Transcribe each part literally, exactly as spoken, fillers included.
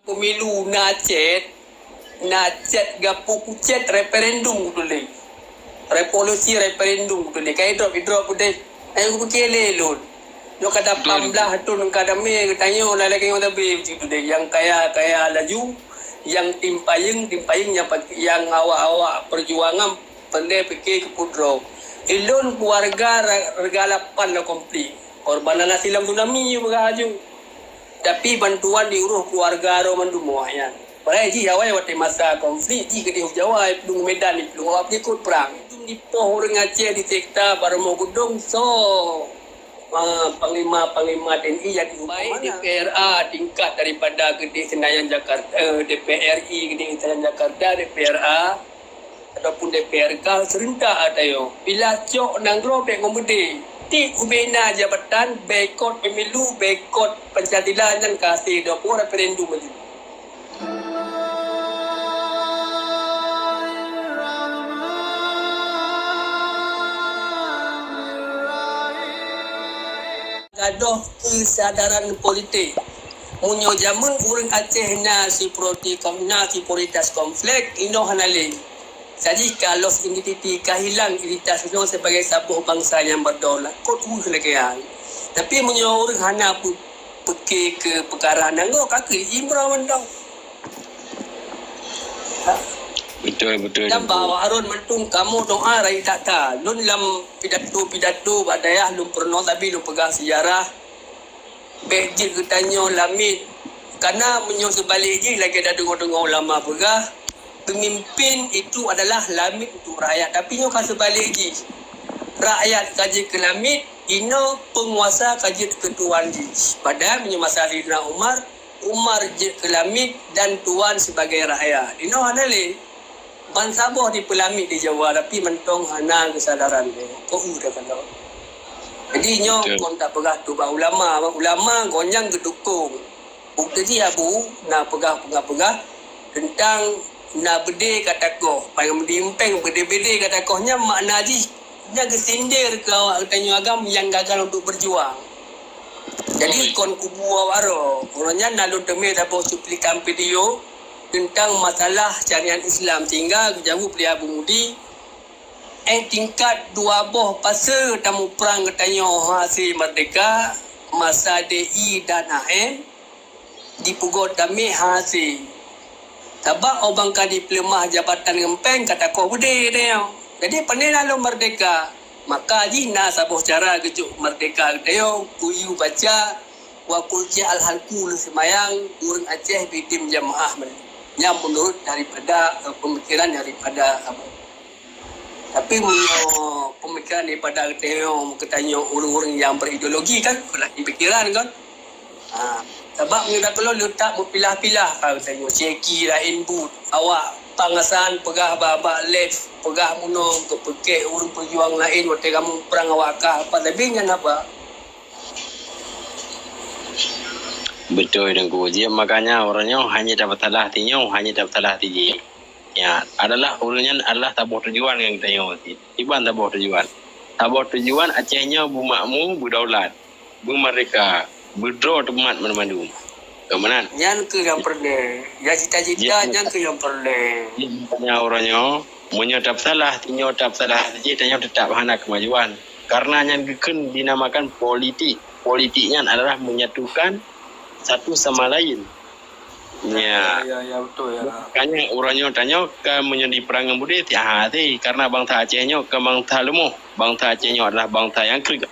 Pemilu na cét, na cét gapu kucét referendum kutuléh. Revolusi referendum kutuléh. Kai drop, idrop udeh. Ayo kupike lé lôn. Nyoe kada pamblah thon ka damé geutanyoe lalai kayong tabe begitu deh. Yang kaya, kaya laju, yang timpayeng, timpayeng yang, yang awak-awak perjuangan pandai pike keu pudro. Ilôn keluarga ra-, rega lapan na konflik. Korban na silam tsunami peugah laju. Tapi bantuan diurus keluarga roh mandum awak nyan. Padahai jih awai watée masa konflik jih keudeh u Jawa, iplueng Medan, iplueng awak peuikot prang. Itu dipoh ureuëng Aceh di sekta Baromo Gudong so panglima-panglima T N I yang dihukum. Baik D P R A tingkat daripada Gedeh Senayan Jakarta, eh, D P R I Gedeh Senayan Jakarta, D P R A ataupun D P R K serentak atayo. Bila cok nanggroe bek ngon beudé, tik ubena jabatan, boikot pemilu, boikot Pancasila nyan ka hase dua puluh referendum laju. Gadoh keusadaran politik. Meunyoe jameun ureuëng Aceh na siproti-, na siporitas konflik, inoe hana lé. Saji ka lost identiti, ka hilang identitas inoe sibagai saboh bansa nyang berdaulat. Kot ueh lagée nyan. Tapi meunyoe ureuëng hana pu-, peuke keu peukara nanggroe ka keuh imra mantong. Betul, betul. Dan bahwa Harun mantong kamu doa rai takta. Lôn lam pidato-pidato bak dayah lôn peurunoe tabi lôn peugah sejarah. Bék jeuet geutanyoe lamiet. Karena meunyoe seubalek jih lagée dadeungoe-deungoe ulama peugah, pemimpin itu adalah lamiet untuk rakyat. Tapi nyoe ka seubalek jih. Rakyat ka jeuet keu lamiet, inoe penguasa ka jeuet keu tuan jih. Padahai meunyoe masa Saidina Umar, Umar jeuet keu lamiet dan tuan sibagai rakyat. Inoe hana lé. Ban saboh dipeulamiet di Jawa, tapi mantong hana keusadaran lé. Kok udah kalau. Jadi nyoe kon tak peugah tu bak ulama, ulama gonyang geudukung. Bukti jih Abu na peugah-peugah tentang na beudé ka takoh, payong diimpeng beudé-beudé ka takoh nyan makna jih nyan geusindir keu awak geutanyoe agam nyang gagal untuk berjuang. Jadi kon kubu awak roh, uroe nyan na lôn teumé saboh cuplikan video tentang masalah syariat Islam sehingga geujaweueb lé Abu Mudi, eh tingkat dua boh pase tamuprang geutanyoe hase merdeka masa D I dan A M. Dipeugöt damé hase. Sabab óh bang ka dipeuleumah jabatan ngon péng ka takoh beudé geutanyoe. Jadi pane na lôn merdeka? Maka jih na saboh cara geucok merdeka geutanyoe, kuyue baca wa qul ja'al haqqu lheueh seumayang, ureuëng Aceh bitem jamaah. Nyan meunurot daripada eh, peumikiran daripada Abu. Tapi meunyoe peumikiran daripada geutanyoe, geutanyoe ureuëng-ureuëng nyang berideologi kan, peumikiran kan. Ha, sabab meunyoe dak keulôn leutak meupilah-pilah ka geutanyoe, ceki laén buet. Awak pangasan peugah bak-bak lef, peugah meunong keu peukek ureuëng peujuang laén watée kamoe prang awak kah apa leubeh nyan haba. Beutôi Teungku. Jeuet makanya uroe nyoe hana tapeusalah tinyoe, hana tapeusalah tijih. Ya, adalah ureuëng nyan adalah saboh tujuan ngon geutanyoe cit. Iban saboh tujuan. Saboh tujuan Aceh nyoe beumakmu, beudaulat, beumerdeka, beudroe teumat banmandum. Keumanan? Nyan keuh nyang peureulée. Ya cita-cita nyan keuh nyang peureulée. Makanya uroe nyoe, meunyoe tapeusalah, tinyoe tapeusalah saja, tanyoe teutap hana keumajuan. Karena nyan geukheun dinamakan politik. Politik nyan adalah menyatukan satu sama lain. Ya. Ya, ya, betul ya. Makanya uroe nyoe tanyoe ka meunyoe diperang ngon beudé tiah hati karena bangsa Aceh nyoe ka bangsa leumoh. Bangsa Aceh nyoe adalah bangsa nyang kreueh.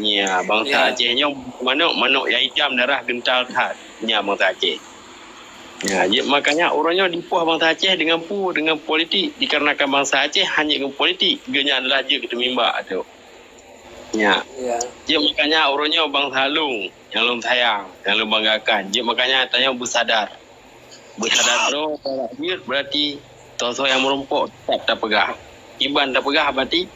Ya, bangsa Aceh nyoe manok, manok nyang itam darah gental that. Nya bangsa Aceh. Ya, makanya uroe nyoe dipoh bangsa Aceh dengan pu, dengan politik dikarenakan bangsa Aceh hanya dengan politik. Geunya adalah jeuet keu teumimba tu. Ya. Ya. Jeuet makanya uroe nyoe bangsa lôn nyang lôn sayang, nyang lôn banggakan. Jeuet makanya tanyoe beusadar. Beusadar droe jeuet berarti soe-soe nyang meurumpok tetap tapeugah. Iban tapeugah berarti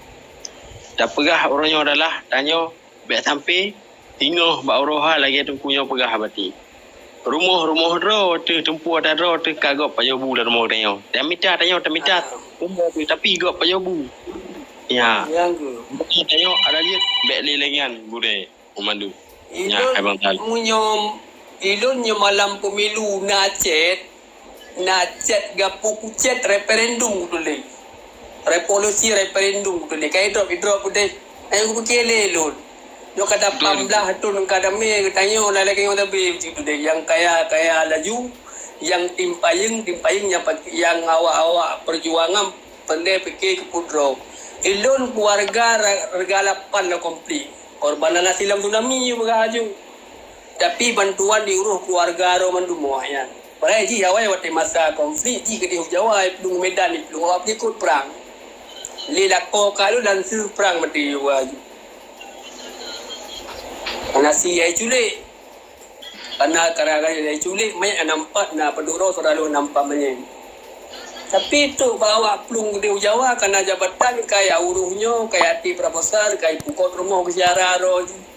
tapeugah uroe nyoe adalah tanyoe bék sampai singoh bak uroe ha lagée teungku nyoe peugah berarti. Rumoh-rumoh droe teuh teumpu ata droe teuh ka gob pajoh bu lam rumoh tanyoe. Tamita tanyoe tamita rumoh teuh tapi gob pajoh bu. Ya. Tanyoe ada jeuet bék lé lagée nyan gurée. Memandu. Nyan hai bang Tal. Meunyoe Ilôn nyoe malam pemilu na chat, na chat gapu kuchat referendum kutuléh. Revolusi referendum kutuléh. Kai drop, idrop udeh. Ai kupiké lé lôn. Nyoe kada pamblah thon ka damé geutanyoe lalai keu nyoe tabe begitu deh. Yang kaya, kaya laju, yang timpayeng, timpayeng, yang, yang awak-awak perjuangan pandai piké keu pudroe. Ilôn keluarga ra-, rega lapan na konflik. Korban na silam tsunami peugah laju. Tapi bantuan diurus keluarga roh mandum awak nyan. Padahai jih awai watèe masa konflik jih keudeh u Jawa, iplueng Medan, iplueng awak peuikot prang. Lé lakoe ka lôn dan seu prang maté u Jawa jih. Nasi ai culik. Kana kara-kara ai culik, manyét na empat, na padum droe, seuraloh na empat manyét. Tapi trok bak awak plueng keudeh u Jawa, kana jabatan, kai urus nyoe, kai até proposal, kai pukot rumoh keu syara roh jih.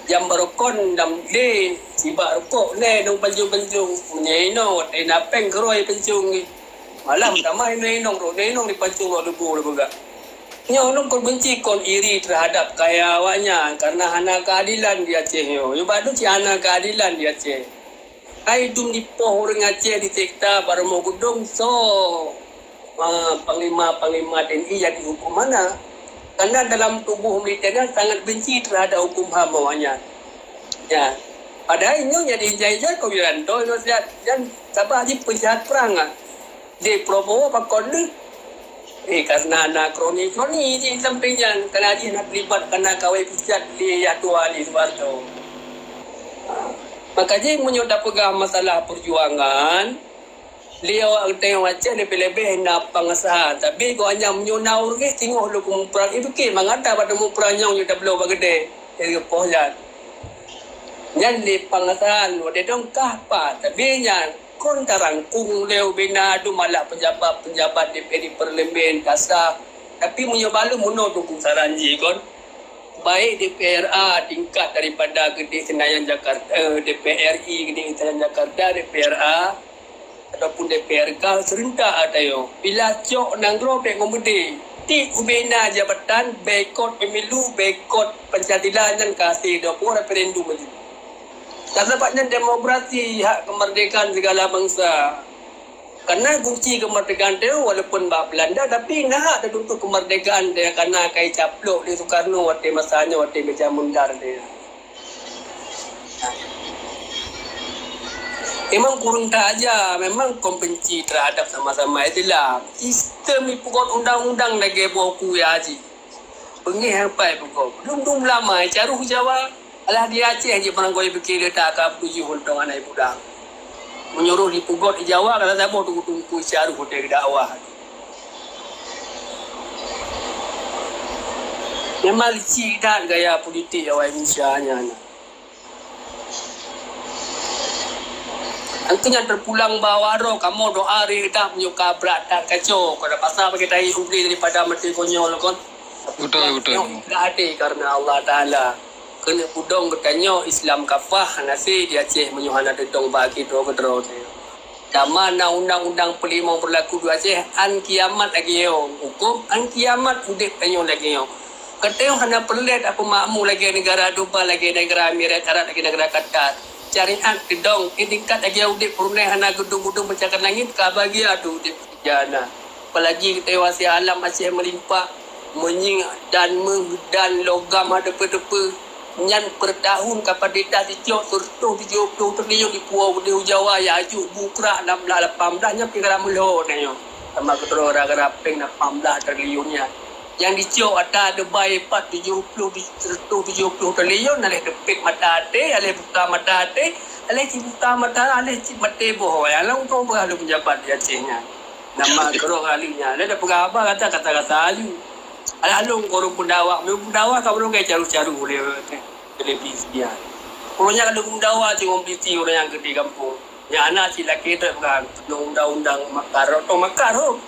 Jam barokon lam lé, sibak rukok lé nong pancong-pancong. Meunyoe inong, watèe na péng keurôi pancong jih. Malam tamah inong-inong, rot inong dipancong lom leubeh lé peugah. Nyoe ulôn kon benci, kon iri terhadap kaya awaknyan karena hana keadilan di Aceh nyoe. Nyoe bak lôn cit hana keadilan di Aceh. Hai dum dipoh ureueng Aceh diseksa, barô meugeudong soe, ah, panglima-panglima T N I nyang dihuköm hana. Karena dalam tuboh militer nyan sangat benci terhadap huköm HAM awaknyan. Ya. Padahai nyoe nyang diinjai-injai kon Wiranto nyoe siat, dan saban jih peunjahat prang ah. Di Prabowo pakon lheueh. Eh, karena na kroni-kroni jih sampéng nyan, karena jih na teulibat, karena kawai pusat lé Yah Dua lé Suharto. Maka jih meunyoe tapeugah masalah perjuangan, lé awak geutanyoe Aceh leubeh-leubeh na pengesahan. Tapi kok hanya meunyoe na ureueng singoh lôn keu muprang, eh, pike mangata bak muprang nyang jeuet tabloe bak keudè, eh, poh nyan. Nyan lé pengesahan, watèe dong kah pat. Tapi nyan kon tarangkong lé ubena dum malah pejabat-pejabat D P R di parlemen, kasa. Tapi meunyoe bak lôn meunoe tungku saran jih kon. Baik D P R A tingkat daripada keudeh Senayan Jakarta, eh, D P R I keudeh Senayan Jakarta, D P R A, ataupun D P R K serentak ata nyoe. Bila cok nanggroe bèk ngon beudé. Tiep ubena jabatan, boikot pemilu, boikot Pancasila nyan ka hase dua ploh referendum laju. Ka sabab nyan demokrasi, hak kemerdekaan segala bangsa. Karena kunci kemerdekaan teuh walaupun bak Belanda, tapi na hak tatuntut kemerdekaan teuh karena kai caplok lé Soekarno watèe masa nyoe, watèe Meja Mundar teuh. Memang kurang aja, memang kon benci terhadap sama-sama Islam. Sistem ipeugot undang-undang lagèe boh kuya jih. Beungèh sampai peugot. Dum-dum lama caruh Jawa. Alah di Aceh jih barangkawi pikir lé tak ka tujoh untông aneuk budak. Meunyoe roh dipeugot di Jawa, ka saboh teungku-teungku caruh watèe geudakwah. Memang licik that gaya politik awak Indonesia nyan. Engkau nyan terpulang bak awak droe, kamoe doa ré that meunyoe ka brat that kacau, kau dah pasal bagi tahi ubé daripada mati konyol kon. Betul, betul. Nyoe ikhlas hati karena Allah Taala. Keuneuk pudong geutanyoe Islam kafah hana sé di Aceh meunyoe hana teutong bak akhé droe keudroe teuh. Dama na undang-undang peulimong beurlaku di Aceh, an kiamat lagèe nyoe. Hukôm an kiamat udép tanyoe lagèe nyoe. Geutanyoe hana peureulèe tapeumakmu lagèe neugara Dubai, lagèe neugara Emirat Arab, lagèe neugara Qatar. Syariat teudong, itingkat lagèe udép peureulèe hana geudong-geudong peucakan langét, ka bahagia tu udép di jana. Apalagi geutanyoe hase alam Aceh meulimpah, minyeuk dan méuh dan logam hana teupeu-teupeu. Nyan per tahun kapasitas jicok seureutôh tujoh ploh triliun di puwoe udép Jawa, ya ajuk bukrak enam belas lapan belas nyan pih ka meulhô na nyoe. Sama keudroe gara-gara péng lapan belas triliun nyan. Nyang dicok ata Dubai pat tujoh ploh, seureutôh tujoh ploh triliun, aléh teupet mata até, aléh buka mata até, aléh cit buka mata, aléh cit maté boh. Nyang lôn peugah lôn pejabat di Aceh nyan. Nama keudroe kali nyan. Aléh dak peugah haba kata, kata-kata aju. Alah lôn keu ureueng pendakwah, ureueng pendakwah ka ureueng kai caru-caru lé televisi nyan. Ureueng nyan ka lôn pendakwah cit ngon B T ureueng nyan keudéh gampông. Nyang hana cit lakèe trok peugah undang-undang makar, tong makar tu.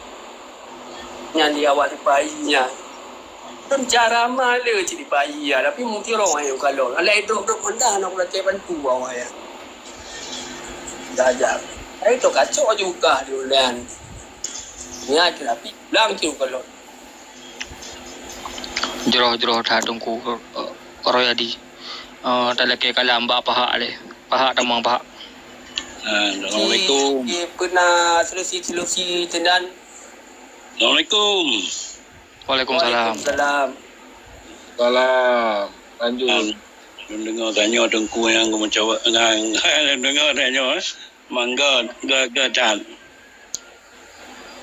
Nyan di awak sipahi nyan. Kan cara male cit sipahi ya, tapi mungkin orang yang kalau. Alah drop-drop mantah nak lakèe bantu awak ya. Dah, dah. Ai tu kacok juga di ulan. Nya tapi pulang cit kalau. Jroh-jroh that Teungku, eh, Royadi. Eh, talakèe kalam bak pahak lé. Pahak tamong, pahak. Ah, Assalamualaikum. Di, di pernah solusi-solusi tenan. Assalamualaikum. Waalaikumsalam. Waalaikumsalam. Salam. Lanjut. Ah, lôn deungoe tanyoe teungku nyang geumencawa ngan, lôn deungoe tanyoe, eh. Mangga, ga, ga, dan.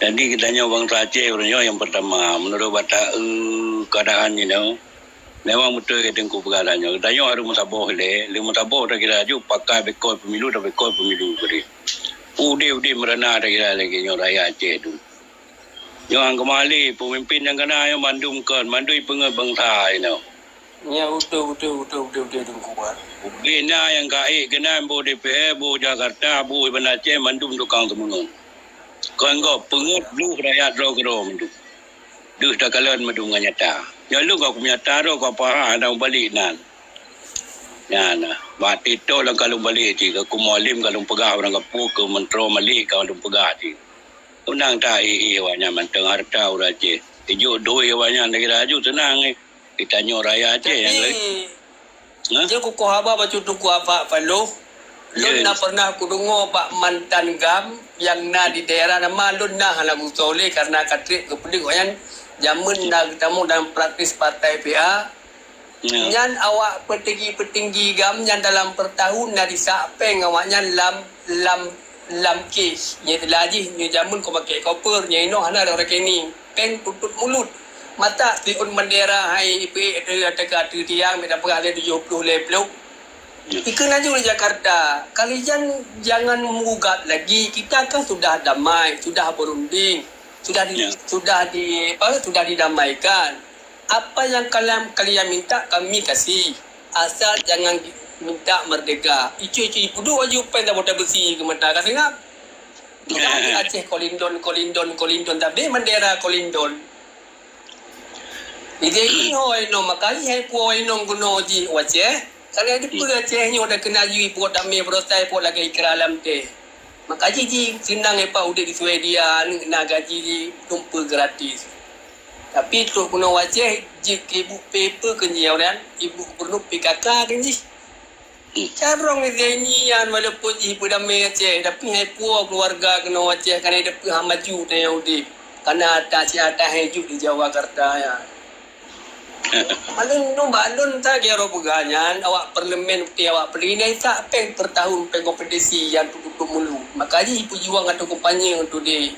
Jadi, geutanyoe bansa Aceh uroe nyoe nyang pertama, meunurot bak ta-, eh, keadaan jinoe, memang beutôi ka teungku peugah tanyoe. Geutanyoe harôh meusaboh ilée, lé meusaboh takira aju pakai bekoi pemilu, tabekoi pemilu keudeh. Udeb-udeb meurana takira lagée nyoe rakyat Aceh tu. Nyoe nyang keumalé, peumimpin nyang kana nyoe mandum kon, mandum ipeungeut bansa inoe. Ya, beutôi, beutôi, beutôi, beutôi, beutôi, Teungku, ah. Ubé na nyang ka ék keunan boh D P R, boh Jakarta, boh Banda Aceh, mandum tukang seumeungon. Kon gob peungeut bluh rakyat droe keudroe mandum. Deuh takalon mandum ngon nyata. Nyoe lôn ka kumeunyataan droe ka paha hana mubalek nan. Nyan, bak TikTok lôn ka lôn balek cit, keu Mualem ka lôn peugah, barang gapeue keu Menteri Malik ka lôn peugah cit. Tunang ta éh-éh awaknyan mantong hareuta ureuëng Aceh. Ijok doi awaknyan lagée laju teunang, eh. Geutanyoe rakyat Aceh nyang laén. Tapi, ha? Jeuet kukoh haba bacut Teungku Afak Paloh. Lôn na pernah kudeungoe bak mantan GAM nyang na di daerah nama lôn na hana gusole karena ka treb geupeudeuh awaknyan jameun na geutamong dalam praktis partai P A. Ya. Nyan awak peutinggi-peutinggi GAM nyan dalam peutahun na disak péng awaknyan lam, lam, lam kes. Nyang teulah jih nyoe jameun keu pakai koper, nyang inoe hana ada rekening. Péng tutut mulut. Mata siôn bendera hai ipeuék ateueh, ateueh tiang, mita peugah lé tujoh ploh lhée ploh. Ya. Ikeu laju di Jakarta. Kalian jangan menggugat lagi. Kita kan sudah damai, sudah berunding, sudah di, ya, sudah di, apa, sudah didamaikan. Apa yang kalian, kalian minta, kami kasih. Asal jangan minta merdeka. Icu-icu ipudu aju pen dah botol besi ke mata ka singap. Kita di Aceh kolindon, kolindon, kolindon. Tapi bendera kolindon. Jadi ini hoi no, makanya hai puo hoi no guna uji Aceh. Kalau ada pun Aceh nyoe dah kena jui puo damai berosai puo lagi ikra alam teh. Maka jih, jih seunang ipat udeb di Swedia, aneuk na gaji jih tumpeue gratis. Tapi trok keunoe Aceh, jeuet keu ibu P P keunjih awaknyan, ibu gubernur P K K keunjih. Carong Zaini nyan walaupun jih peudamé Aceh, tapi hai puo keuluwarga keunoe Aceh kana ideupeue ha maju tanyoe udeb. Kana ata si ata hai juk di Jawa Karta nyan. Alun nyoe bak alun that geuro peugah nyan, awak parlemen, awak peulindai sak péng per tahun péng kompetisi nyang tutup mulu. Maka jih peujuang atau kampanye untuk di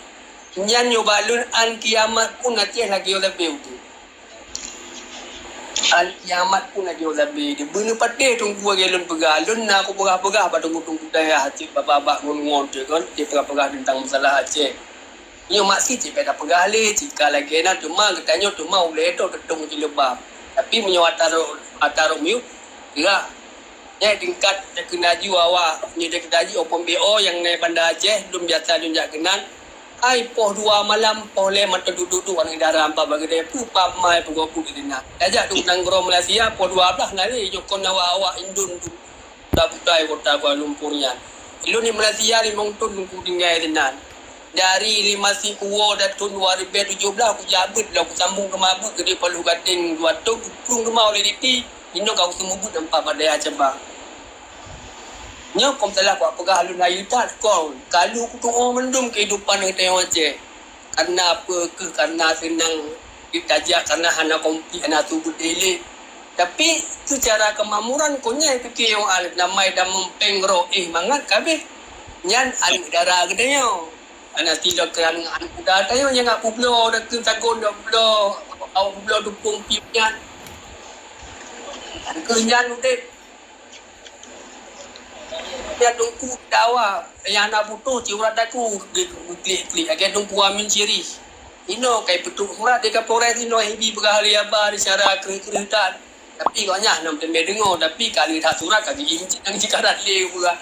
nyan nyoe bak alun an kiamat pun Aceh lagée ulabeu tu. An kiamat pun lagée ulabeu tu. Beuneu patéh Teungku lagée lôn peugah. Lôn na kupeugah-peugah bak teungku-teungku dayah cit bak babak ngon-ngon tu kan. Cit peugah-peugah teuntang masalah Aceh. Nyoe mak si cit beda peugah lé, cit ka lagée na teuma geutanyoe teuma ulée toh teutong jilbab. Tapi meunyoe ata ro-, ata ro miyueb, gerak. Nyan tingkat takeuneuk aju awak, nyoe takeuneuk aju opon B O nyang na Banda Aceh, lôn biasa lôn jak keunan. Hai poh dua malam, poh lhée mantong duek-duek aneuk dara amba bak geude, peue pap mai peugoe put di na. Tajak tu nanggroe Malaysia, poh dua blaih na lé, jokon awak-awak Indon tu. Buta-buta di kota Kuala Lumpur nyan. Ilôn di Malaysia limong thon ku tinggai sinan. Dari lima siku woe dan thon dua ribèe tujoh blaih ku jak beuet lom, ku sambong teuma beuet keudeh Palu Gadeng dua thon, ku plueng teuma oleh D P, inoe ka ku seumeubeuet nampak bak dayah cabang. Nyoe kon salah ku peugah lôn hayeue that kon. Kalu ku tuoh mandum keuhidupan geutanyoe Aceh. Karena peue kheueh? Karena seunang tajak, karena hana konflik, hana subut dilèe. Tapi seucara keumakmuran, kon nyan pike nyang alèh damai dan mumpeng roh éh mangat kabeh. Nyan aneuk dara geutanyoe. Hana sidroe keu aneuk, aneuk muda tanyoe nyang ngak peubloe, dakeueng sagon dak peubloe, awak peubloe dukung pih nyan. Keu nyan udép. Ya Teungku dawa, nyang na butoh cit urat daku, klik-klik, lagèe Teungku Amin Syirih. Inoe kai peutrok surat di Kapolres inoe, Hibi peugah lé haba di syara kreueh-kreueh that. Tapi gobnyan hana meuteumé deungoe, tapi ka lheueh that surat ka geuieng cit nyang sikarat lé peugah.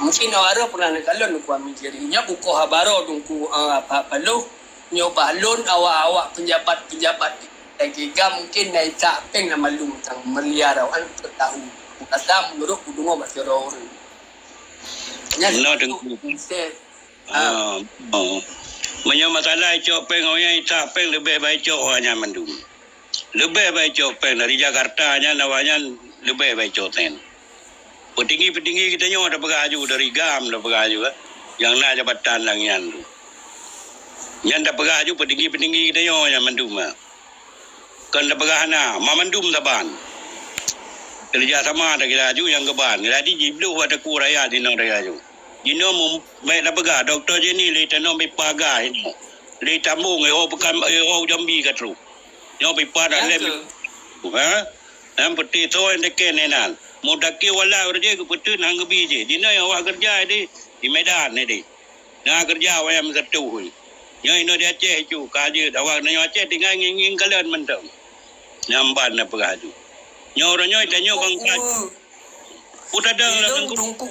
Mungkin awak roh pernah neukalon Teungku Amin Syirih. Nyoe bukoe haba roh Teungku, eh, apa, apa lôn. Nyoe bah lôn awak-awak pejabat-pejabat lagèe GAM mungkin na icok péng na malum tang miliar awaknyan per tahun. Rasa meunurot kudeungoe bak sidroe ureueng. Nyan Beuna, Teungku. Proses. Ah, oh. Meunyoe masalah icok péng awaknyan, icok péng leubeh baik icok awaknyan mandum. Leubeh baik icok péng dari Jakarta nyan, awaknyan leubeh baik icok péng. Peutinggi-peutinggi geutanyoe tapeugah aju dari GAM tapeugah aju, eh. Nyang na jabatan lam nyan tu. Nyan tapeugah aju peutinggi-peutinggi geutanyoe nyan mandum, eh. Kon tapeugah hana, ma mandum saban. Kerja sama tapeugah aju nyang geuban. Jadi jibloh bak teungku rakyat jinoe tapeugah aju. Jinoe mum-, baik tapeugah, Doktor Jenny lé tanoh pipa gas inoe. Lé Tambong, eh, oh, pekan, eh, oh, Jambi ka trok. Nyoe pipa dak lem. Ha? Nyang peuti soe nyang teken inan. Mudakir wala ureueng jih geupeuteun han geubi jih. Jinoe awak keureuja di, di Medan di. Na keureuja awak nyang meusatu. Nyoe inoe di Aceh cu, ka jeuet awak nyoe Aceh tinggai ngieng-ngieng kalon mantong. Nyang ban na peugah tu. Nyoe uroe nyoe tanyoe bangsa. Utadang lam Ilong tungku.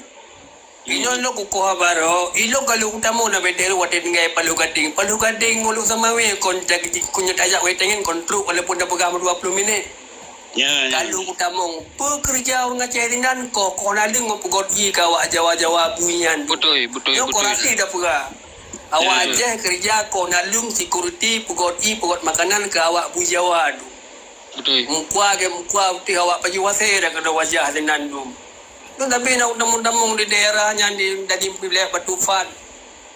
Ilong lo kukoh abaro, ilong kalau utama na betel watèe tinggai Palu Gading. Palu Gading ngulu sama weh kon jadi kunyat ayak weh tengen kon truk walaupun dah peugah dua puluh minit. Ya, ya. Kalau utamong pekerja ureueng Aceh sinan koh koh naleueng ngon peugöt ie ka awak Jawa-Jawa bui nyan. Beutôi, beutôi, nyoe beutôi. Korasi dah peugah. Awak Aceh kerja koh naleueng security peugöt ie peugöt makanan ka awak bui Jawa tu. Beutôi. Mukua ke mukua utih awak paju wasé dah kena wajah sinan tu. Tu tapi nak utamong-utamong di daerah nyan di daging pilék Batu Fat.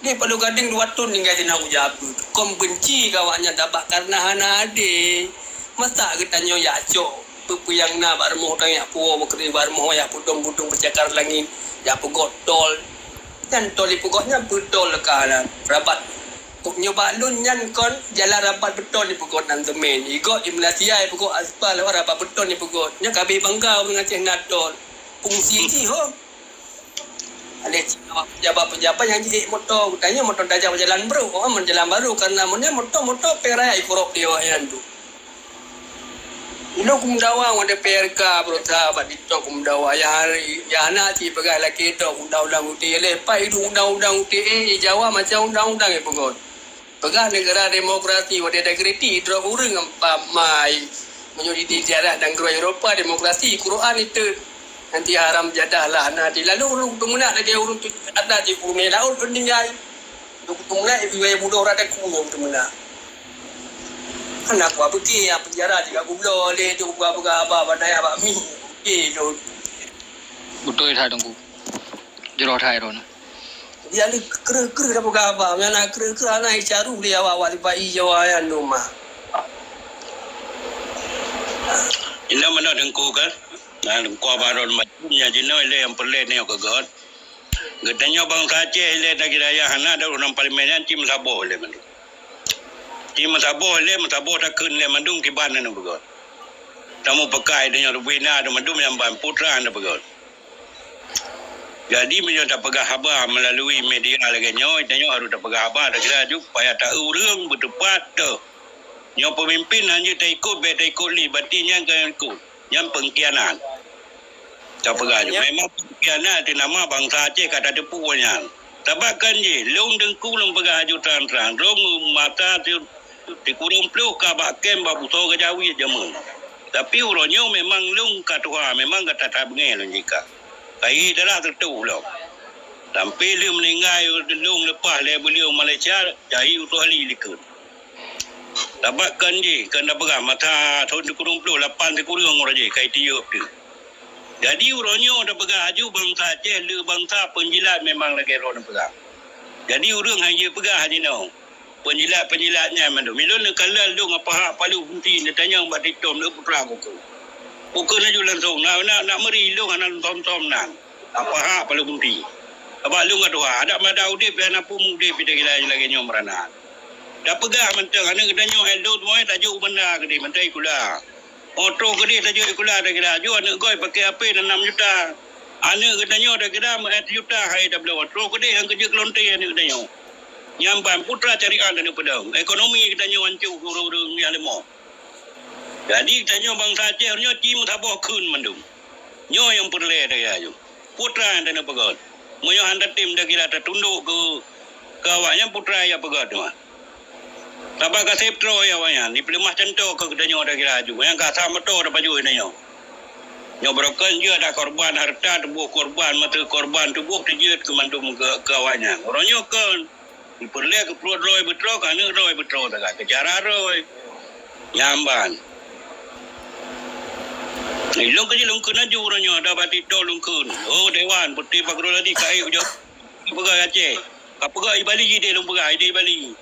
Di Palu Gading dua thôn tinggai di na uja apeue. Kom benci ka awak nyan tabak karena hana adé. Masa geutanyoe yak cok peue-peue nyang na bak rumoh tang yak puwoe beukeuti bak rumoh yak pudong-pudong beucakar langit yak peugöt tol. Nyan tol ipeugöt nyan peue tol ka na rabat. Kok nyoe bak lôn nyan kon jalan rabat beutol ipeugöt nan teumén. Igöt di Malaysia ipeugöt aspal rabat beutol ipeugöt. Nyan ka abéh bangga ureueng Aceh na tol. Fungsi jih ho. Alèh cit awak pejabat-pejabat nyang jiék moto, tanyoe moto tajak jalan brôk, oh, jalan barô karena meunyoe moto-moto pih raya ikurok di awak nyan tu. Ilong kumeudawa ngon D P R K beureusaha bak TikTok kumeudawa. Ya hari, ya hana cit peugah lagèe tok undang-undang U T A lé. Pat iduek undang-undang U T A, Jawa macam undang-undang ipeugöt. Peugah negara demokrasi, watèe dak kritik droe ureueng empat mai. Meunyoe di, di daerah nanggroe Eropa demokrasi, Quran itu nanti haram jadah lah. Nah, di lalu ureueng teumeunak lagèe ureueng tu ada di bumi laut tu tinggai. Ureueng teumeunak ibu ibu doh rada kunyong teumeunak. Kan aku apa ke yang penjara juga gublo lé tu gua peugah apa banaya bak mi. Oke tu. Beutôi that Teungku. Jroh that droeneuh. Jadi kreueh-kreueh dah peugah haba, nyang na kreueh-kreueh hana icaru lé awak-awak sipa-i Jawa nyan dum mah. Inong meunan Teungku kan? Nah, Teungku Abah Ron Bajum nyan jinoe ilèe nyang peureulèe nyoe keu göt. Geutanyoe bansa Aceh ilèe takira nyang hana dong lam parlemen nyan cit meusaboh ilèe mandum. Cit meusaboh ilèe, meusaboh takheun ilèe mandum kiban nyan peugöt. Tamu peukai tanyoe leubeh na mandum nyang ban putra nyan peugöt. Jadi, meunyoe tapeugah haba meulalui media lagèe nyoe, tanyoe harôh tapeugah haba takira aju supaya ta-eu ureueng beuteupat teuh. Nyoe peumimpin hana jeuet taikot, bèk taikot lé, berarti nyan ka ikot. Nyan pengkhianat. Tapeugah aju. Memang pengkhianat di nama bansa Aceh ka tateupeue nyan. Sabab kan jih, lôn Teungku lôn peugah aju trang-trang. Lôn masa Sikureueng ploh ka bak kem bak busoe Gajah Wit jameun. Tapi uroe nyoe memang lôn ka tuha, memang ka that-that beungèh lôn jika. Kayèe darah teutoh lom. Sampoe lheueh meuninggai lôn leupah lé beuliau Malaysia, jai utoh hali likot. Sabab kon jih, kon tapeugah masa thôn sikureueng ploh lapan sikureueng uroe jih ka jitiyeub teuh. Jadi uroe nyoe tapeugah aju bansa Aceh le bansa peunjilat memang lagèe droeneuh peugah. Jadi ureueng han jeuet peugah jinoe. Peunjilat-peunjilat nyan mandum. Ilôn neukalon lôn apahak Palu Bunti neutanyong bak TikTok le putra buku. Buku laju langsung na na na meuri lôn hana lom-lom nan. Apahak Palu Bunti. Abak lôn ka tuha, adak mada udép hana pun udép ida gila lagèe nyoe meurana. Tapeugah mantong aneuk geutanyoe hai lôn moe tajok u banda keudeh mantong sikula. Oh, troh keudeh tajok sikula takira aju aneuk goe pakè H P nam juta. Aneuk geutanyoe takira meuet juta hai tabloe. Troh keudeh nyang keujeuet keu lonte aneuk geutanyoe. Nyang ban putra carian aneuk peudong. Ekonomi geutanyoe hanco keu ureueng-ureueng nyang leumah. Jadi geutanyoe bansa Aceh nyoe ci meusaboh kheun mandum. Nyoe nyang peureulèe takira aju. Putra nyang taneuk peugöt. Meunyoe han tatem takira tatundok keu, keu awaknyan putra nyang peugöt teuma. Sabab gasép troe awaknyan, jipeuleumah cuntoh keu geutanyoe takira aju. Nyang ka sa moto tapajoh geutanyoe. Nyoe barokon jeuet ada korban hareuta tuboh korban, mata korban tuboh teujeuet keu mandum keu, keu awaknyan. Uroe nyoe kon. Jipeureulèe keu pruet droe beutroe, keu aneuk droe beutroe taga keu cara droe. Nyan ban. Eh, lôn keuh jih lôn kheun laju uroe nyoe, dah bak TikTok lôn kheun. Oh, Dewan, Putih Fakrul Adi ka ék ujoe. Peugah Aceh. Ka peugah i Bali jih deh lôn peugah, i deh Bali.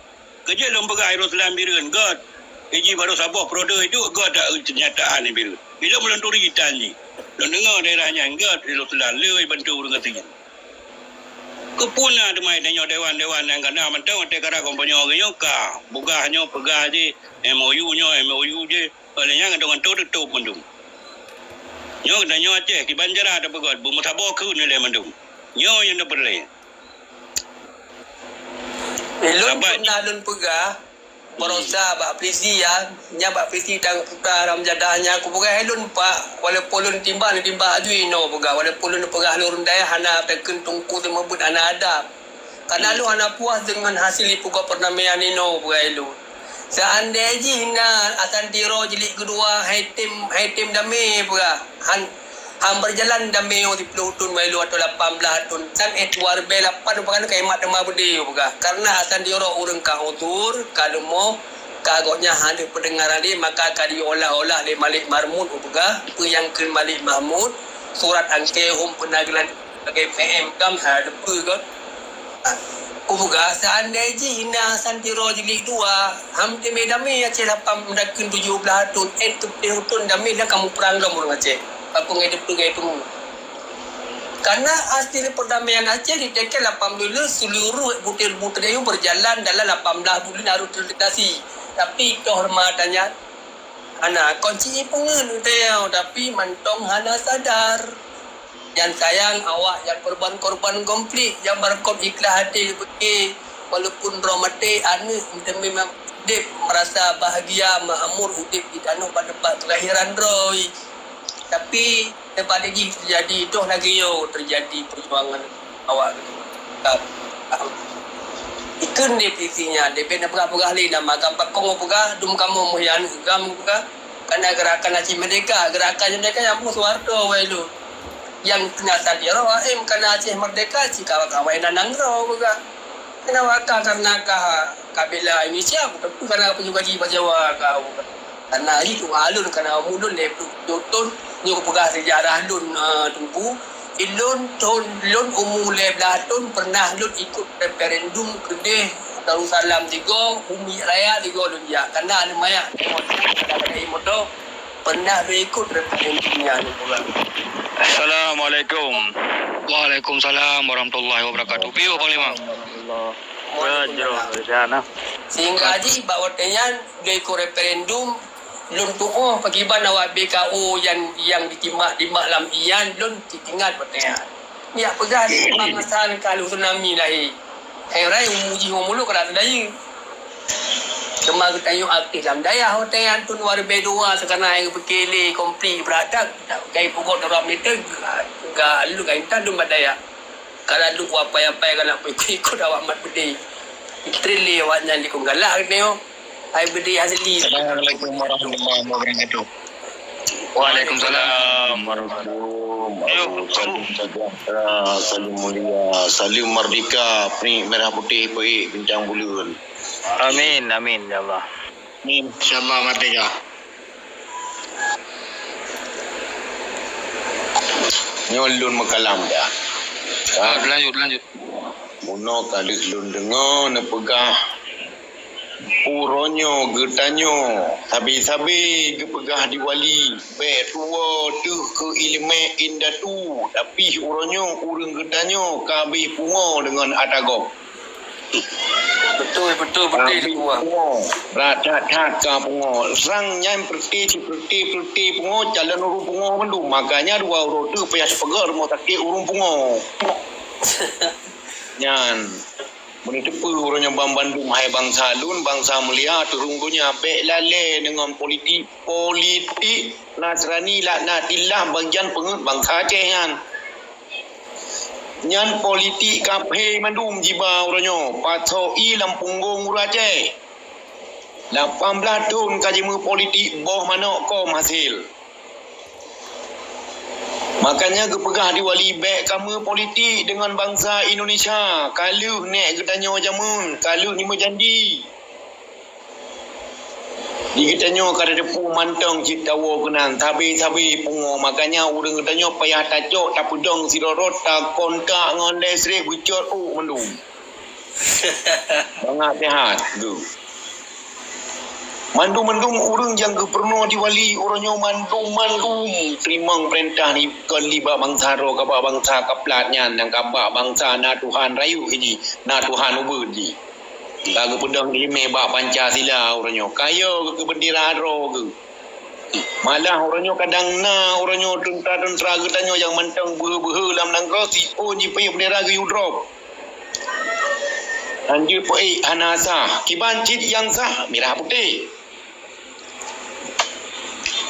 Keuh jih lôn peugah i Ruslan Bireuen, göt. Iji baru saboh periode iduek göt dak kenyataan i Bireuen. Ilôn lôn turi itan jih. Lôn deungoe daerah nyan göt i Ruslan, le i bantu ureueng gasien. Keupeue na teuma tanyoe dewan-dewan nyang kana mantong watèe karab geupeunyoe geuh nyoe ka. Peugah nyoe, peugah jih, M O U nyoe, M O U jih. Oleh nyan ngantoe-ngantoe teutôp mandum. Nyoe geutanyoe Aceh, kiban jara tapeugöt, beumeusaboh kheun ilèe mandum. Nyoe nyang tapeureulèe. Ilôn Sabat pernah lôn peugah, baroesa bak polisi ya, nya bak polisi tang putra dalam jadah nya, kupeugah ilôn pak, walaupun lôn timbak, lôn timbak aju inoe peugah, walaupun lôn peugah lôn dayah hana takheun teungku teuma beuet hana adab. Kana lôn hana puas deungon hasil ipugot perdamaian inoe, peugah ilôn. Seandai jih na Hasan Tiro jilid keudua, hai tem, hai tem damé, peugah. Han, han berjalan damé nyoe siplôh thon, bak ilôn atau lapan blaih thon. Tan éh dua ribèe lapan, peugah, ka imat teuma beudé, peugah. Karena Hasan Tiro ureueng ka utur, ka leumoh, ka gobnyan hana peudeungar lé, maka ka diolah-olah lé Malik Mahmud, peugah. Peue nyang kheun Malik Mahmud, surat angkée hom peuna geulan Sebagai P M GAM hana teupeu kon. Kupeugah, seandai jih na Hasan Tiro jilid dua, han teumé damé Aceh lapan dakheun tujoh blaih thon, éh tujoh thon damé dah kamoe prang lom ureueng Aceh. Apa ngai teupeu ngai teumé. Karena hasil perdamaian Aceh di T K lapan belas seluruh butir-butir itu berjalan dalam lapan belas bulan harus terrealisasi. Tapi toh lemah tanya, Hana kon ci peungeut teuh, tapi mantong hana sadar. Nyang sayang awak nyang korban-korban konflik nyang barangkon ikhlas até geupeuké, walaupun droe maté, aneuk meuteumé udép merasa bahagia makmur udép di tanoh bak teumpat kelahiran droe. Tapi teubalik jih teujadi, toh lagèe nyoe teujadi peujuangan awak. Ikheun deh polisi nyan, deh bèk na peugah-peugah lé nama. Gampang kong peugah, dum kamoe meuhian, GAM peugah. Kana gerakan Aceh Merdeka, gerakan Aceh Merdeka nyang peugah Soeharto wai lôn. Nyang peunyataan jaroe, em, kana Aceh Merdeka, cit ka kawai nanang droe peugah. Kana waka karena ka, ka bela Indonesia, bukan karena peunyoe gaji bak Jawa ka. Kana jih tuha lôn, kana umu lôn lhèe plôh tujoh thon, nyoe peugah seujarah lôn, eh, Teungku. Ilôn thon lôn umu lhèe blaih thon pernah lôn ikut referendum keudeh Darussalam sigoe, Umi Raya sigoe lôn jak. Kana aneuk manyak, moto, pernah lôn ikut referendum nyan. Assalamualaikum. Waalaikumsalam warahmatullahi wabarakatuh. Piôh Panglima. Waalaikumsalam. Sehingga jih bak watèe nyan, lôn ikut referendum, lôn tu'oh pakriban awak B K O nyang, nyang ditimbak-timbak lam ié nyan, lôn teuingat watèe nyan. Nyak peugah di Bang Hasan ka lheueh tsunami lahé. Hai rai umu jih umu lôn ka rasa dayeuh. Teuma geutanyoe aktif lam dayah watèe nyan thon dua ribèe dua seukana nyang geupeuké lé konflik brat that, ka ipugot darurat militè, ka lôn ka intat lôn bak dayah. Ka lalu apai-apai galak peuikot-ikot awak mat beudé. Itrén lé awak nyan likot galak geutanyoe. Hai beudé asli. Assalamualaikum warahmatullahi wabarakatuh. Waalaikumsalam warahmatullahi wabarakatuh. Salim sejahtera, salim mulia, salim merdeka, peuet merah putih, peuet bintang buleuen. Amin, amin, ya Allah. Amin. Insya Allah merdeka. Nyoe lôn meukalam dah. Ka? Lanjut, lanjut. Bunoe ka lheueh lôn deungoe neupeugah, uroe nyoe geutanyoe sabe-sabe geupeugah di wali, bèk tuwoe teuh keu ileumèe indatu, tapi uroe nyoe ureueng geutanyoe ka habéh pungo deungon ata gob. Beutôi, beutôi, beutôi. Habéh pungo, brat that-that ka pungo. Sang nyan peureuté, peureuté, peureuté pungo, calon ureueng pungo mandum. Makanya dua uroe teuh payah teupeugöt rumoh sakét ureueng pungo. Nyan, meunyoe teupeue uroe nyoe banmandum hai bansa lôn, bansa mulia, turun donya, bèk lalè deungon politik. Politik Nasrani laknatillah bagian peungeuet bansa Aceh nyan. Nyan politik kaphé mandum jiba uroe nyoe, pasoe ié lam punggong ureueng Aceh. Lapan blaih thon ka jimeupolitik boh manok kom hasil. Makanya geupeugah di wali bèk kamoe politik deungon bansa Indonesia, ka lheueh nèk geutanyoe jameun, ka lheueh jimeujanji. Di geutanyoe ka tateupeue mantong cit tawoe keunan, sabe-sabe pungo, makanya ureuëng geutanyoe payah tacok, tapeudong sidroe-droe, takontak ngon listrik, geucot ôk mandum. Mangat sehat tu. Mandum-mandum ureuëng nyang geupeurunoe di wali uroe nyoe mandum-mandum teurimong peurintah di kon li bak bansa droe, ka bak bansa kaplat nyan, nyang ka bak bansa na Tuhan rayeuk jih, na Tuhan ubeut jih. Ka geupeudong iéleumé bak Pancasila uroe nyoe. Kayée keu beundera droe geuh. Malah uroe nyoe kadang na uroe nyoe teuntra-teuntra geutanyoe nyang mantong beuhe-beuhe lam nanggroe, siôn jipeuék beundera geuyue drop. Hanjeuet peuék hana sah, kiban cit nyang sah mirah putéh.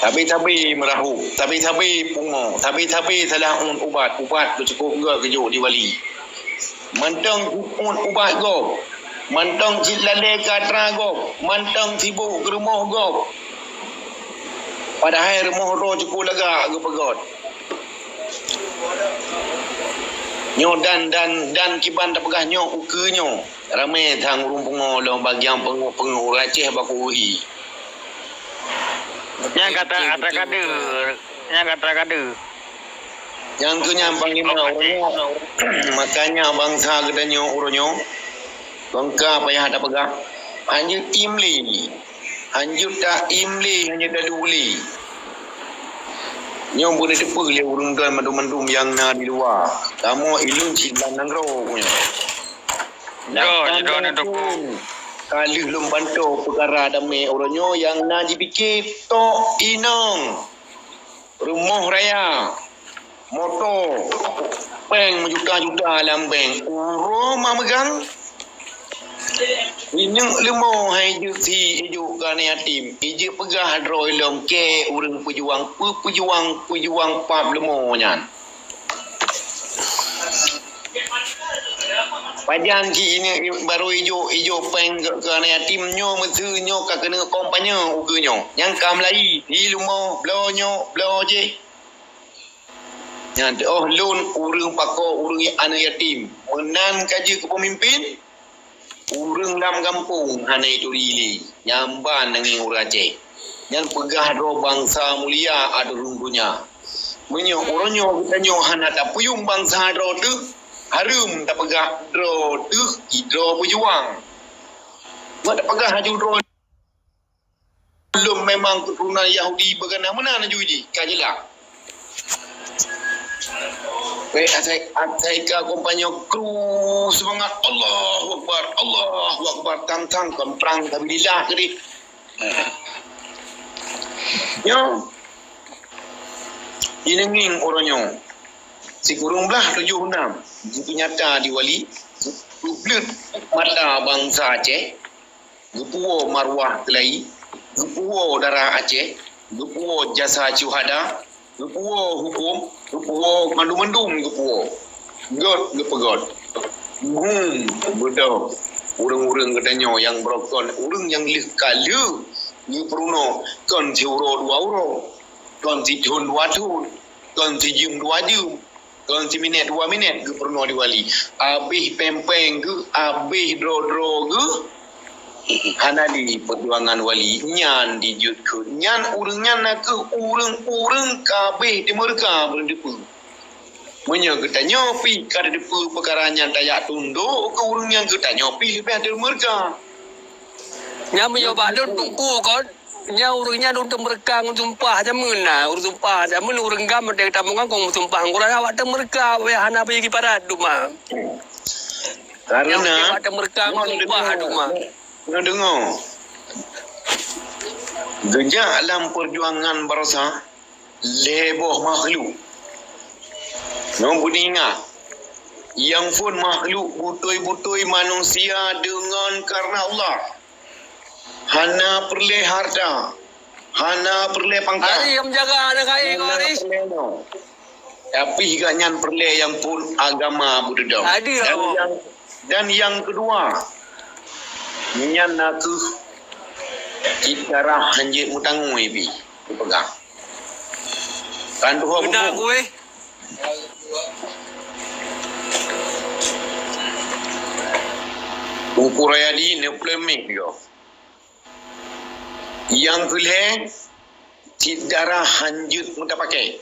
Sabe-sabe meurahôk, sabe-sabe pungo, sabe-sabe salah ôn ubat, ubat geucukôp gét geujok di wali. Mantong cit ôn ubat gob, mantong cit lalée keu atra gob, mantong sibôk keu rumoh gob. Padahai rumoh droe cukôp lagak geupeugét. Nyoe dan, dan, dan kiban tapeugah nyoe ukeue nyoe. Ramé that ureuëng pungo lom bagian peungeuh-peungeuh ureuëng Aceh baku uhi. Nyang kata, kata kadeue, nyang kata kadeue. Nyang keu nyan panglima uroe nyoe. Makanya bansa geutanyoe uroe nyoe bangka payah tapeugah. Hanjeuet iéleumé. Hanjeuet ta-iéleumé, hanjeuet ta-iéleumé. Nyoe beuneuteupeu lé ureuëng droe mandum-mandum nyang na di luwa. Kamoe ilôn cit lam nanggroe nyoe. Ka lheueh lôn bantoe peukara damé uroe nyoe nyang na jipike tok inong, rumoh raya, moto, péng meujuta-juta lam bank. Uroe ma meugang, inong leumo hai jeuet si ijok keu aneuk yatim. Ijeuet peugah droe lom kée ureuëng peujuang, peujuang, peujuang pap leumo nyan. Pajan cit ini baru ijok, ijok péng keu, keu aneuk yatim nyoe, meuseu nyoe ka keuneuk kampanye ukeue nyoe. Nyang ka meulayi, di leumo, bloe nyoe, bloe jih. Nyan teuh, oh, lôn ureuëng pakoe ureuëng aneuk yatim. Meunan ka jeuet keu peumimpin, ureuëng lam gampông hana ituri lé. Nyan ban nangeng ureuëng Aceh. Nyan peugah droe bansa mulia ateueh rhueng donya. Meunyoe uroe nyoe geutanyoe hana tapeuyuem bansa droe teuh, hareuem tapeugah droe teuh sidroe peujuang. Nyoe tapeugah laju droe lom memang keuturonan Yahudi beugana meunan laju jih, ka jeulaih. Weh, asai, asai ka kompanye kru seumangat, Allahu Akbar, Allahu Akbar, tang-tang, kon prang, sabilillah keudeh. Nyoe, ineunging uroe nyoe, sikureueng blaih tujoh nam, geupeunyata di wali, geupeubleut mata bansa Aceh, geupuwoe maruah keulayi, geupuwoe darah Aceh, geupuwoe jasa syuhada, geupuwoe huköm, geupuwoe mandum-mandum geupuwoe. Göt geupeugöt. Hum, beudôh. Ureuëng-ureuëng geutanyoe nyang beurokon, ureuëng nyang lheueh ka lheueh geupeurunoe, kon siuroe dua uroe, kon sithon dua thon, kon sijeuem dua jeuem, kon siminét dua minét geupeurunoe di wali. Abéh péng-péng geuh, abéh droe-droe geuh, hana lé peujuangan wali nyan dijeuet kheun. Nyan ureuëng nyan na kheueh ureuëng-ureuëng ka abéh teumeureuka meuteupeu. Meunyoe geutanyoe pih ka tateupeue peukara nyan, tajak tundok keu ureuëng nyan, geutanyoe pih leubeh teumeureuka. Nyan meunyoe bak lôn teungku kon, nyan ureuëng nyan ureuëng teumeureuka ngon sumpah jameun na. Ureuëng sumpah jameun ureuëng GAM meudeh tamong kon sumpah ngon awak teumeureuka, weh hana bagi parat duma. Karena nyan teumeureuka ngon sumpah duma. Neudeungoe. Geujak lam peujuangan baroesa lhée boh makhluk. Nyoe beuneuingat, nyang phon makhluk beutôi-beutôi manusia deungon kareuna Allah. Hana peureulée hareuta, hana peureulée pangkat. Hari nyang jaga aneuk kayée, hana peureulée nyoe. Tapi gobnyan peureulée nyang phon agama beududong. Hadir. Dan nyang, dan nyang keudua, nyan na kheueh cit darah hanjeuet meutangui pih geupeugah. Kan tuha beuna kueh. Teungku Rayadi neupeuleumeh yo. Nyang keulhèe, cit dara hanjeuet meutapakai.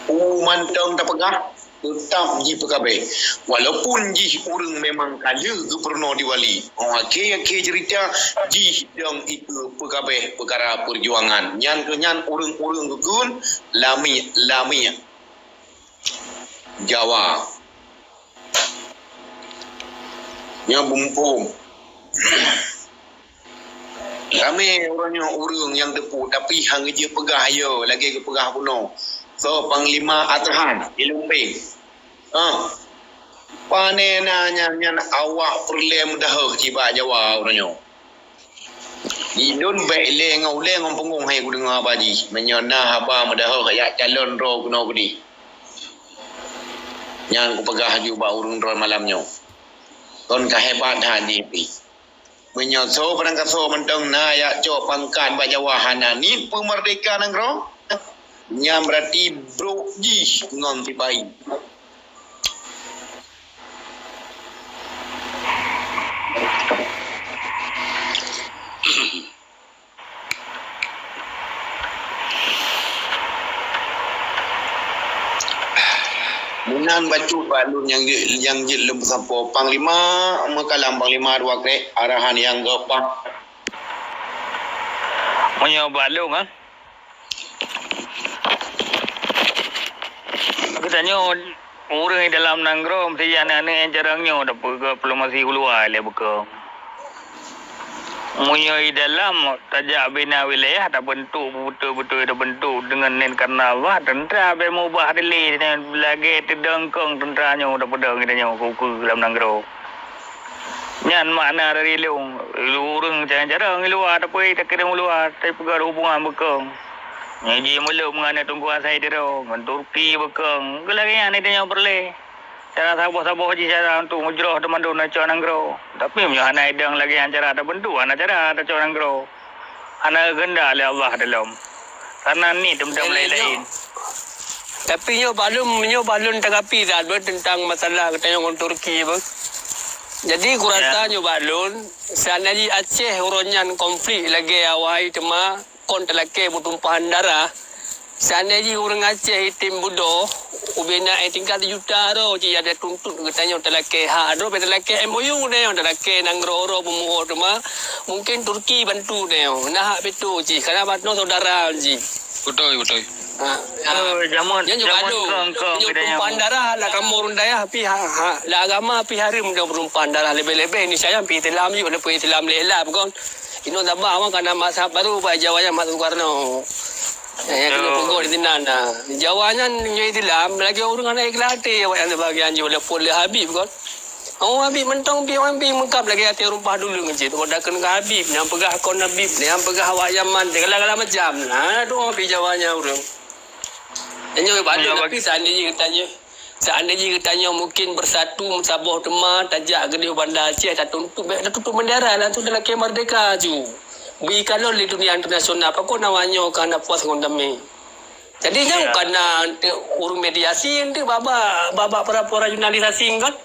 Peue mantong tapeugah, teutap jih peukabeh. Walaupun jih ureuëng memang ka lheueh geupeurunoe di wali. Óh akhé-akhé ceurita, jih dong ikeue peukabeh peukara peujuangan. Nyan keuh nyan ureuëng-ureuëng geukheun lamiet, lamiet. Jawa. Nyan bumbong. Ramé uroe nyoe ureuëng nyang teupeu, tapi han geujeuet peugah yo lagée geupeugah bunoe. Soe Panglima Atrahan di Lumpeng. Ah. Pane na nyan, nyan awak peureulée meudaheueh cit bak Jawa uroe nyoe. Di lôn bék ilée ngon ulée ngon punggong hai kudeungoe haba jih. Meunyoe na haba meudaheueh jak calon droe keunoe keudeh. Nyan kupeugah laju bak ureuëng droe malam nyoe. Kon ka hebat that jih pih. Meunyoe soe barangkasoe mantong na jak cok pangkat bak Jawa hana niet peumeurdeka nanggroe, nyan beurati brok jih ngon sipai. Meunan bacut bak lôn nyang jeuet, nyang jeuet lôn peusampoe Panglima meukalam, Panglima dua krek arahan nyang geupak. Meunyoe bak lôn, ha? Geutanyoe ureuëng di dalam nanggroe meusti aneuëk-aneuëk nyang carông nyoe tapeugah diplomasi u luwa lé beukong. Meunyoe di dalam tajak bina wilayah, tabentuk beutôi-beutôi tabentuk deungon niet kareuna Allah, teuntra bék meubah dilée lagée teudong kong teuntra nyoe tapeudong geutanyoe keu-keu lam nanggroe. Nyan makna dari lôn, ureuëng carông-carông i luwa tapeu takirém u luwa, tapeugah hubungan beukong. Nyoe jih meuleueb ngon Teungku Hasan Tiro, ngon Turki beukong. Keu lagée nyan tanyoe peureulée. Cara saboh-saboh jih cara untuk meujroh teumandum tacok nanggroe. Tapi meunyoe hana idong lagée nyan cara tabentuk, hana cara tacok nanggroe. Hana geukeundak lé Allah dilom. Karena niet teumandum laén-laén. Tapi nyoe bak lôn, nyoe bak lôn tanggapi that beuh teuntang masalah geutanyoe ngon Turki beuh. Jadi kurasa nyoe bak lôn, seandai jih Aceh uroe nyan konflik lagée awai teuma kon talakée beutumpahan darah. Seandai jih ureuëng Aceh item beudoh, ubena tingkat juta droe cit ada tuntut geutanyoe talakée hak droe, talakée M O U geutanyoe talakée nanggroe-groe beumuoh teuma mungkin Turki bantu geutanyoe. Na hak beutôi jih, karena bak droe saudara jih. Beutôi, beutôi. Ha, ha. Oh, jameun, nyoe jameun badu. Kong, kong, nyoe tumpahan darah lah kamoe ureuëng dayah pih ha, ha, lah agama pih hareuem dong tumpahan darah lebih-lebih ni sayang pih Islam yuk leupah Islam lé lah kon. Inoe tabah awak kana mazhab baru bak Jawa nyan mazhab Soekarno. Eh, kena pukul di sinan dah. Jawa nyan nyoe Islam lagi ureuëng hana ikhlas até awak nyan sebagian jih walaupun lé Habib kon. Oh, Habib mantong pi wan pi meungkab lagée até rumpah dulu ngon cit. Kok dakun ka Habib, nyang peugah kon Habib, nyang peugah awak Yaman, segala-gala macam. Nah, doa pi Jawa nyan ureuëng. Nyoe badu tapi seandai jih geutanyoe, seandai jih geutanyoe mungkin bersatu meusaboh teuma tajak keudeh Banda Aceh tatuntut bék tatuntut bendera langsung talakée merdeka ju. Beri kalon lé dunia internasional pakon awak nyoe ka hana puas ngon damé. Jadi nyan kana ureuëng mediasi untuk baba baba para-para jurnalis asing kan.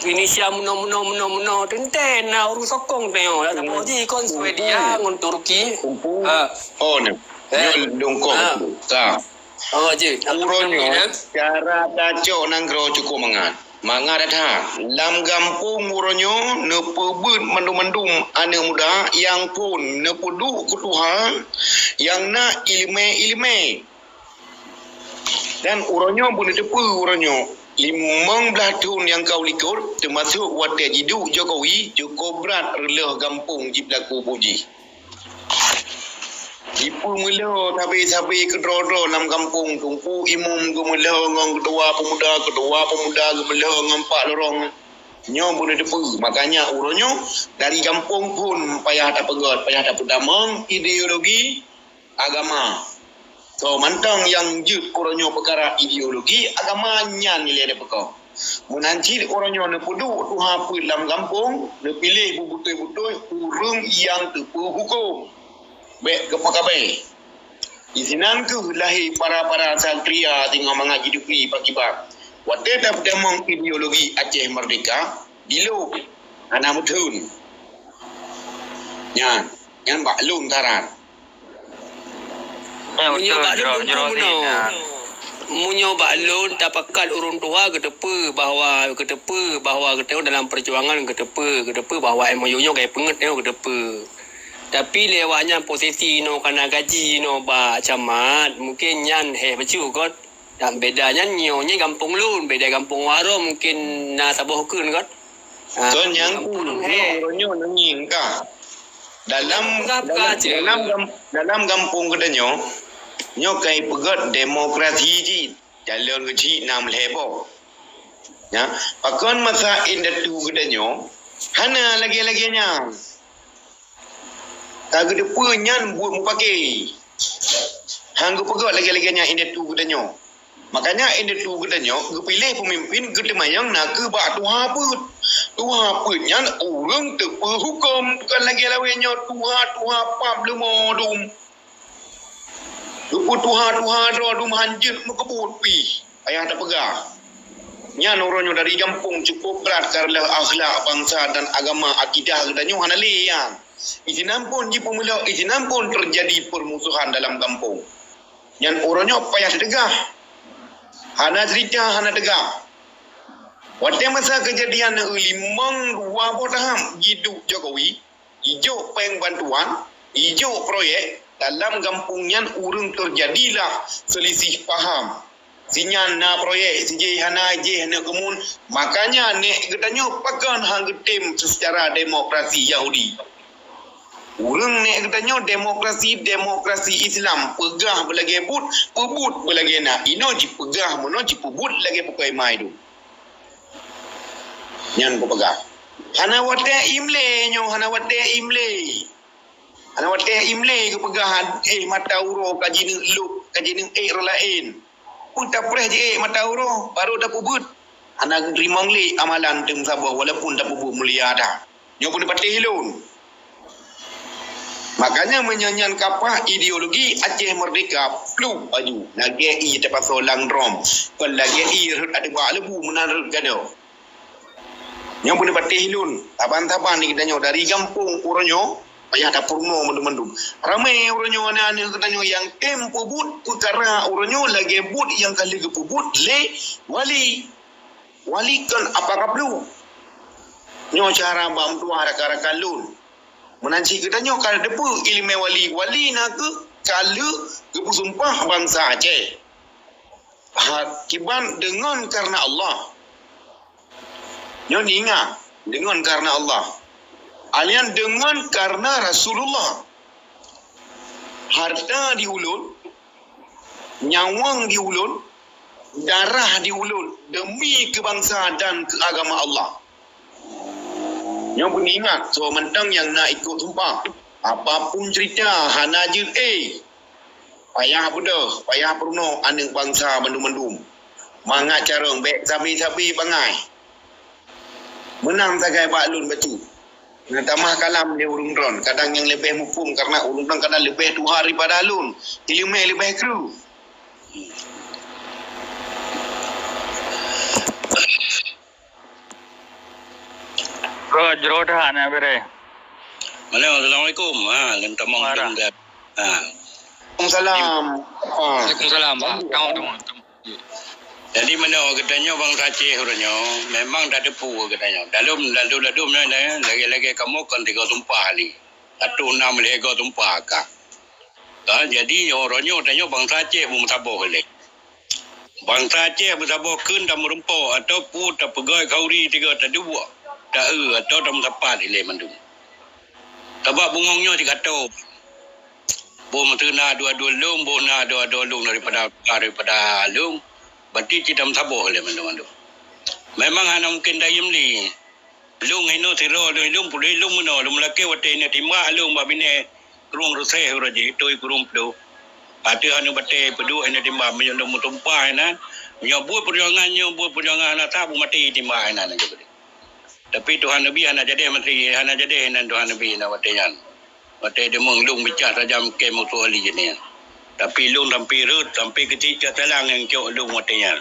Indonesia meunoe, meunoe, meunoe, meunoe. Teuntée na ureuëng sokong teuh. Lah saboh jih kon Swedia ngon Turki. Ha. Oh, ni. Eh. Nyoe dongkong tu. Ka. Oh, je. Uroe nyoe, cara tacok nanggroe cukup mangat. Mangat that. Lam gampông uroe nyoe neupeubeuet mandum-mandum aneuëk muda nyang phon neupeuduek keu tuha nyang na iéleumé-iéleumé. Dan uroe nyoe beuneuteupeu uroe nyoe, limong blaih thon nyang ka u likot, teumasok watée jiduek Jokowi, cukup brat reuloh gampông jipeulaku buet jih. Jipeumeulhô sabe-sabe keudroe-droe lam gampông, teungku imum geumeulhô ngon keudua peumuda, keudua peumuda geumeulhô ngon pak lorong. Nyoe beuneuteupeu, makanya uroe nyoe dari gampông phon payah tapeugét, payah tapeutamong ideologi agama. Soe mantong nyang jeuet uroe nyoe peukara ideologi agama nyan ilée neupeukoh. Meunan cit uroe nyoe neupeuduek tuha peuet lam gampông, neupiléh beubeutôi-beutôi ureuëng nyang teupeu huköm. Bék geupeukabé. Disinan kheueh lahé para-para satria singoh mangat jiteupeue pakriban. Watée tapeutamong ideologi Aceh Merdeka, dilôh hana meutheun. Nyan. Nyan bak lôn saran. Eh, meunyoe bak lôn, jroh, jroh meunoe. Meunyoe bak lôn tapakat ureuëng tuha geuteupeue bahwa, geuteupeue bahwa geutanyoe dalam peujuangan, geuteupeue, geuteupeue bahwa M O U nyoe ka peungeuet nyoe geuteupeue. Tapi lé awaknyan posisi inoe kana gaji inoe bak camat, mungkin nyan heh bacut kon. Dan beda nyan nyoe nyoe gampông lôn, beda gampông Waro mungkin na saboh kheun kon. Ah, kon nyang gampông lôn heh. Uroe nyoe neungieng ka. Dalam, dalam, dalam gam-, dalam gampông geutanyoe, nyoe kai peugét demokrasi cit, calon keuchik nam lhée boh. Ya, pakon masa indatu geutanyoe hana lagée-lagée nyan. Ka geuteupeue nyan buet mupake. Han geupeugét lagée-lagée nyan indatu geutanyoe. Makanya indatu geutanyoe geupiléh peumimpin geuteumanyong na keuh bak tuha peuet. Tuha peuet nyan ureuëng teupeu huköm, bukan lagée lawée nyoe tuha-tuha pap leumo dum. Teupeu tuha-tuha droe dum han jeuet meukeubut pih, payah tapeugah. Nyan uroe nyoe dari gampông cukup brat karena akhlak bansa dan agama akidah geutanyoe hana lé nyan. Isinan pun jipeumeulo, isinan pun teujadi peurmusohan dalam gampông. Nyan uroe nyoe payah teuteugah. Hana ceurita, hana teugah. Watée masa keujadian limong dua boh tahap jiduek Jokowi, jijok péng bantuan, jijok proyek, dalam gampông nyan ureuëng teujadilah seulisih paham. Sinyan na proyek, sijih hana, jih hana keumun. Makanya nek geutanyoe pakon han geutem seucara demokrasi Yahudi. Ureuëng nek geutanyoe demokrasi, demokrasi Islam, peugah beulagée buet, peubuet beulagée na. Inoe jipeugah, meunoe jipeubuet lagée pukoi mai tu. Nyan kupeugah. Hana watée imlé nyoe, hana watée imlé. Hana watée imlé geupeugah, eh, mata uroe ka jineuk lôk, ka jineuk ék roh laén. Peue tapreh jiék mata uroe, barô tapeubuet. Hana geuteurimong lé amalan teuh meusaboh walaupun tapeubuet mulia that. Nyoe peuneuk patéh lôn. Makanya meunyoe nyan kapah ideologi Aceh Merdeka plup aju, lagée ie tapasoe lam drom, kon lagée ie rhot ateueh bak leubu meunan rhot gadoh. Nyoe peuneuk patéh lôn, saban-saban geutanyoe dari gampông uroe nyoe payah tapeurunoe mandum-mandum. Ramé uroe nyoe aneuk-aneuk geutanyoe nyang tem peubuet peukara uroe nyoe lagée buet nyang ka lheueh geupeubuet lé wali. Wali kon apa kaplu. Nyoe cara bak meutuah rakan-rakan lôn. Meunan cit geutanyoe ka teupeue iéleumé wali. Wali na keuh ka lheueh geupeusumpah bansa Aceh. Ha, kiban deungon karena Allah. Nyoe ingat, deungon karena Allah. Alian deungon karena Rasulullah. Harta di ulôn, nyawöng di ulôn, darah di ulôn demi keu bansa dan keu agama Allah. Nyoe peuingat soe mantong nyang na ikot sumpah. Apapun cerita hana jeuet, eh. Payah beudôh, payah peurunoe aneuk bansa mandum-mandum. Mangat carông bék sabe-sabe bangai. Meunan sagai bak lôn bacut. Neutamah kalam lé ureuëng droen, kadang nyang leubeh muphom karena ureuëng droen kadang leubeh tuha daripada lôn, iéleumé leubeh kreueh. Ka jroh that na bere. Halo, assalamualaikum. Ha, lôn tamong. Waalaikumsalam. Ha. Waalaikumsalam. Ha. Waalaikumsalam. Ha, tamong, tamong, tamong. Jadi meunoe geutanyoe bansa Aceh uroe nyoe memang tateupeue geutanyoe. Dalam, dalam, dalam nyoe lagée-lagée kamoe kon tiga sumpah lé. Ateueh nam lhée go sumpah ka. Ha, jadi uroe nyoe tanyoe bansa Aceh beumeusaboh lé. Bansa Aceh beusaboh kheun tameureumpok atawa peue tapeugah khauri tiga taduek, ta-eu atawa tameusapat ilée mandum. Sabab bungong nyoe sigato. Boh meuteuna dua-dua lôn, boh na dua-dua lôn daripada, daripada lôn, berarti cit tameusaboh ilée mandum-mandum. Memang hana mungken dayeuem lé. Lôn inoe sidroe lôn, lôn puléh lôn meunoe, lôn meulakée watée ineuk timbak lôn bak binéh krueng reuseh uroe jih, toi krueng ploh. Ateueh aneuk batée peuduek ineuk timbak, meunyoe lôn meutumpah inan, meunyoe buet peujuangan nyoe, buet peujuangan hana sah, beumaté timbak inan lagée beudeh. Tapi Tuhan Nabi hana jadeh maté, hana jadeh inan Tuhan Nabi inan watée nyan. Watée deungon lôn bicah saja mungken musoh ahli jeuneh. Tapi lôn sampai rhot, sampai keuchik cak talang nyang cok lôn watée nyan.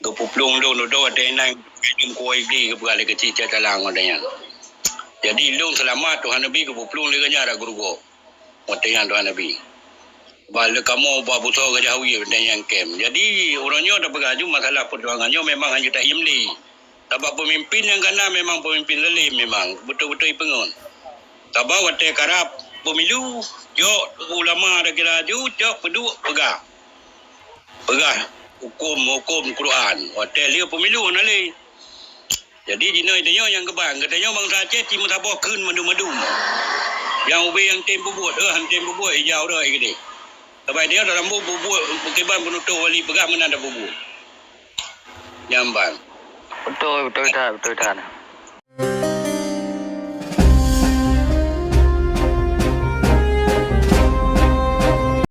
Geupeuplong lôn dudoe watée nyan, lôn kuwoe Iblih geupeugah lé keuchik cak talang watée nyan. Jadi lôn seulamat Tuhan Nabi geupeuplong lé geuhnyan rot geurugoe. Watée nyan Tuhan Nabi. Bah lé kamoe bak busoe Gajah Wie watée nyan kem. Jadi uroe nyoe tapeugah aju masalah peujuangan nyoe memang hana taiem lé. Sabab peumimpin nyang ka na memang peumimpin zalim memang, beutôi-beutôi peungon. Sabab watée karab pemilu, jok ulama dak kira aju, jok peuduek peugah. Peugah huköm-huköm Quran. Watée lheueh pemilu hana lé. Jadi jinoe tanyoe nyang geuban, geutanyoe bansa Aceh cimeusaboh kheun mandum-mandum. Nyang ubé nyang tem peubuet, eh han tem peubuet ijau rot geude. Sabab dia dalam bubuet, bukiban penutoh wali peugah meunan dak bubuet. Nyang ban. Beutôi, beutôi that, beutôi that.